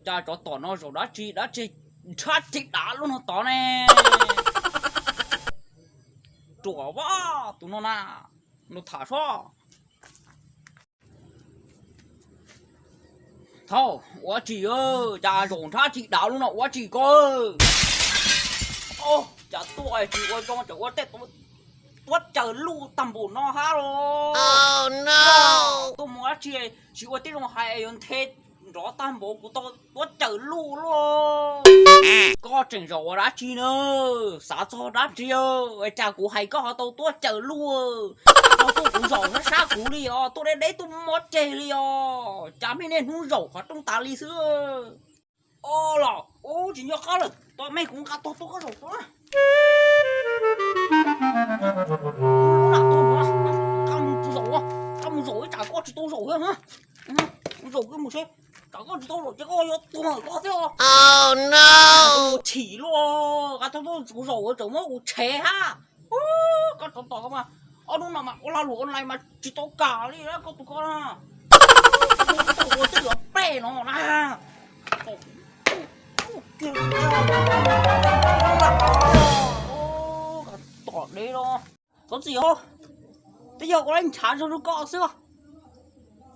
Cas tsov tom no zaum dab tsi, dab tsi nrhab tsi dav lub no tod ne? Ruam vaj tus no na, nws tham sob. Thaub, ua tsi, cas zaum nrhab tsi dav lub no ua tsi ko? Cas tuaj tsis ua zoo, tseem ua tej tuab cawm luj tag npaum no hab los? Tuaj mus dab tsi tsis ua tib zoo hais yuav nthe nrov tag npaum kuv tau tuab cawm luj lauj. Koj tseem zaum ua dab tsi na? Xav txog dab tsi, cas kuv hais koj ho tau tuab cawm luj? Koj tuaj kuv zaum sab sab kuv li os, tuaj deb deb tuaj mob mob tseg li os, cas mej niaj hnub zaum qhov rooj tas li xwb. Os los ub, tsis nco qab lawm, tos mej kuv nqa tog tuaj koj zaum tod. Qab mus zaum, qab mus zaum ib tsam koj tsis tau zaum thiab. Mus zaum kiag mus seb, tsam koj tsis tau zaum ces koj yuav tuag koj thiab os. Chim luaj, qab tog tuaj kuv zaum tseem muab kuv tshev hab. Koj tsov tom koj mas, ob hnub no mas ua lag luam online mas tsis tau kam li koj tus koj na. Ua tej yuav pej no na. Tom deb los, txhob txwm os, twb yog ua lub ntshav zoo zoo koj xwb.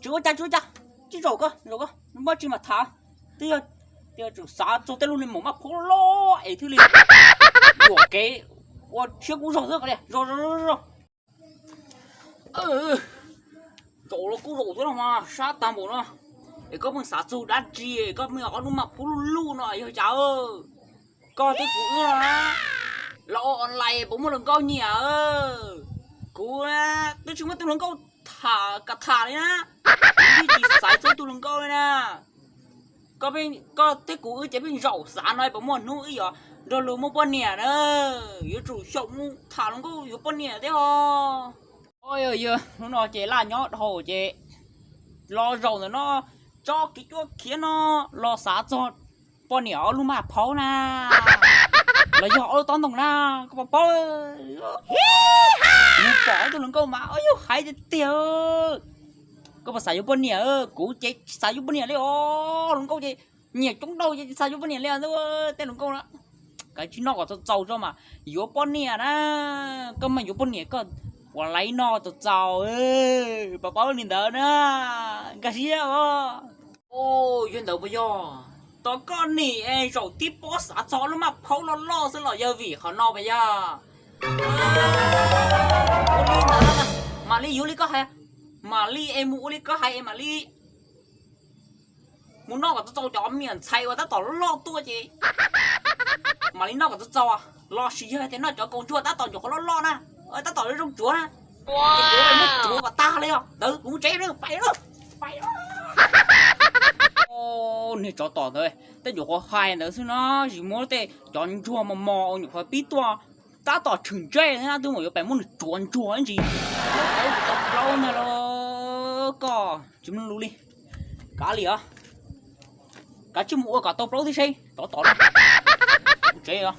Tsis ua cas tsis ua cas, tsis zaum koj, zaum koj, muaj tsi mas tham. Twb yog, twb yog tseem xav txog tej lub li mus maj phaub loj es thiaj li yuam kev ua siab kub zog xwb. Zaum, zaum, zaum, zaum. Zaum los kuj zaum thiab los mas sab tag npaum no, es koj pheej xav txog dab tsi, koj pheej ob lub maj phaub luj luj no yog cas? Koj thiab kuv wb no, los ua online puas muaj hluas nkauj nyiam? Kuv twb tsis muaj ib tug hluas nkauj tham kam tham li na, kuv twb tsis xaiv txog ib tug hluas nkauj li na. Koj thiab kuv wb ces pheej zaum xav no puas muaj hnub wb yuav nrog luag muaj poj niam na, yuav tsum xyaum mus tham hluas nkauj yuav poj niam thiab os. Yog hnub no ces laj nyob dhau ces los zaum ntawm no, tso kev cuab khiav no, los xav txog poj niam ob lub maj phaub na, los yog ob lub tob ntoo na, koj puas paub? Mus pom ib tug hluas nkauj mas yus hais tiag tiag, koj puas xav yuav poj niam? Kuv ces tsis xav yuav poj niam li os. Hluas nkauj ces nyiam coob dhau ces tsis xav yuav poj niam li os. Tej hluas nkauj na, kav tsij noj kom txaus txaus tso mas yuav poj niam na. Koj mas yuav poj niam koj puas laib noj txaus txaus, puas paub li ntawd na. Nkag siab os. Yog ntawd puas yog? Tos koj nim zaum tib pob xav txog lub maj phaub loj loj xwb los yog vim qhov no puas yog? Ua li ntawd, mam li yuav li koj hais, mam li es mus ua li koj hais es mam li mus noj kom txaus txaus cov me nyuam ntxhais uas tab tom loj loj tuaj ces mam li noj kom txaus txaus, los sis yog tias noj cov kaus ntsuag tab tom nyuam qhuav loj loj na, tab tom zoo tsuav na, ces kuv muab tsuav kom tag li os. Ntawd kuv mus tsev, pais, pais. Niag tsov tom ntawd tej nyuam qhuav hais ntawd xwb no, tsis muab tej cov ntsuag mos mos uas nyuam qhuav pib tuaj tab tom tshwm ntsej na, twb mus yuav pem muab nws tsuav ntsuag ib ntsis. Tau plaub ntag los koj tsis mloog lus li. Kav liam, kav tsij mus ua kom tau plaub thiab seb tsov tom no. Tsev os.